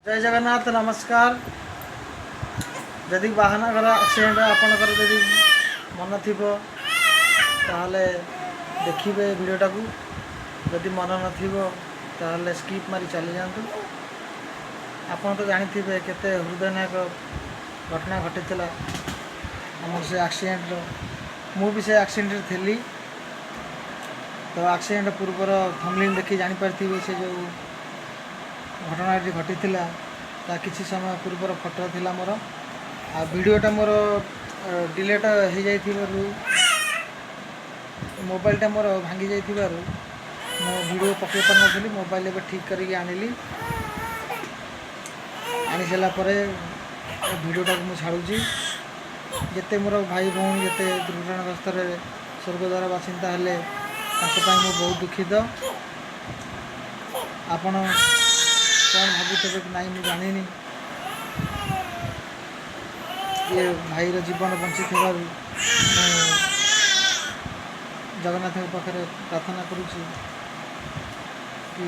ଜୟ ଜଗନ୍ନାଥ, ନମସ୍କାର। ଯଦି ବାହାନଗାର ଆକ୍ସିଡେଣ୍ଟ ଆପଣଙ୍କର ଯଦି ମନ ଥିବ, ତାହେଲେ ଦେଖିବେ ଭିଡ଼ିଓଟାକୁ। ଯଦି ମନ ନଥିବ, ତାହେଲେ ସ୍କିପ୍ ମାରି ଚାଲିଯାଆନ୍ତୁ। ଆପଣ ତ ଜାଣିଥିବେ କେତେ ହୃଦୟନାୟକ ଘଟଣା ଘଟିଥିଲା ଆମର ସେ ଆକ୍ସିଡେଣ୍ଟର। ମୁଁ ବି ସେ ଆକ୍ସିଡେଣ୍ଟରେ ଥିଲି। ତ ଆକ୍ସିଡେଣ୍ଟ ପୂର୍ବର ଥମ୍ବନେଲ୍ ଦେଖି ଜାଣିପାରିଥିବେ, ସେ ଯେଉଁ ଘଟଣାଟି ଘଟିଥିଲା ତା କିଛି ସମୟ ପୂର୍ବର ଫଟୋ ଥିଲା ମୋର। ଆଉ ଭିଡ଼ିଓଟା ମୋର ଡିଲେଟ୍ ହେଇଯାଇଥିବାରୁ, ମୋବାଇଲଟା ମୋର ଭାଙ୍ଗି ଯାଇଥିବାରୁ ମୁଁ ଭିଡ଼ିଓ ପକାଇ ପାରିନଥିଲି। ମୋବାଇଲ ଏବେ ଠିକ୍ କରିକି ଆଣିଲି। ଆଣି ସାରିଲା ପରେ ଭିଡ଼ିଓଟାକୁ ମୁଁ ଛାଡ଼ୁଛି। ଯେତେ ମୋର ଭାଇ ଭଉଣୀ ଯେତେ ଦୁର୍ଘଟଣାଗ୍ରସ୍ତରେ ସ୍ୱର୍ଗଦ୍ୱାର ବାସିନ୍ଦା ହେଲେ, ତାଙ୍କ ପାଇଁ ମୁଁ ବହୁତ ଦୁଃଖିତ। ଆପଣ କ'ଣ ଭାବୁଥିବେ କି ନାହିଁ ମୁଁ ଜାଣିନି। ଇଏ ଭାଇର ଜୀବନ ବଞ୍ଚିଥିବାରୁ ମୁଁ ଜଗନ୍ନାଥଙ୍କ ପାଖରେ ପ୍ରାର୍ଥନା କରୁଛି କି